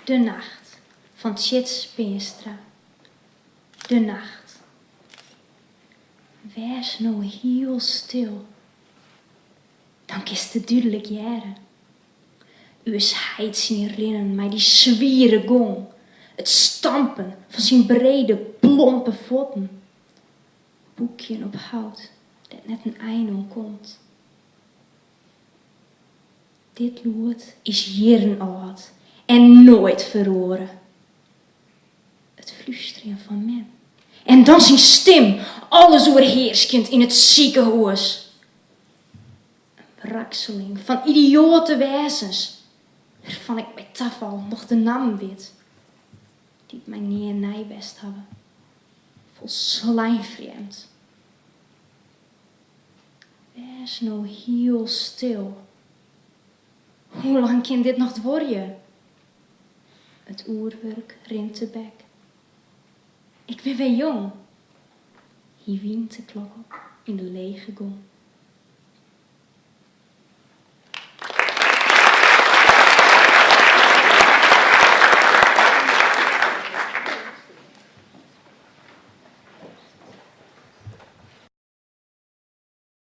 De Nacht fan Tjits Peanstra. De Nacht. Wês no hiel stil, dan kinst it dúdlik hearre. Us heit syn rinnen mei dy swiere gong, it stampen fan syn brede, plompe fuotten. Bûkjen op hout dêr't net in ein oan komt. Dit lûd is jierren âld en noait feroare. It flústerjen fan mem. En dan syn stim, alles oerhearskjend yn it sikehûs. In wrakseling fan idioate wêzens, wêrfan't ik by tafal noch de nammen wit, dy't my nea nei west hawwe. Folslein frjemd. Wês no hiel stil. Hoe lang kin dit noch duorje? It oerwurk rint tebek. Ik bin wer jong. Hy wynt de klok op yn de lege gong.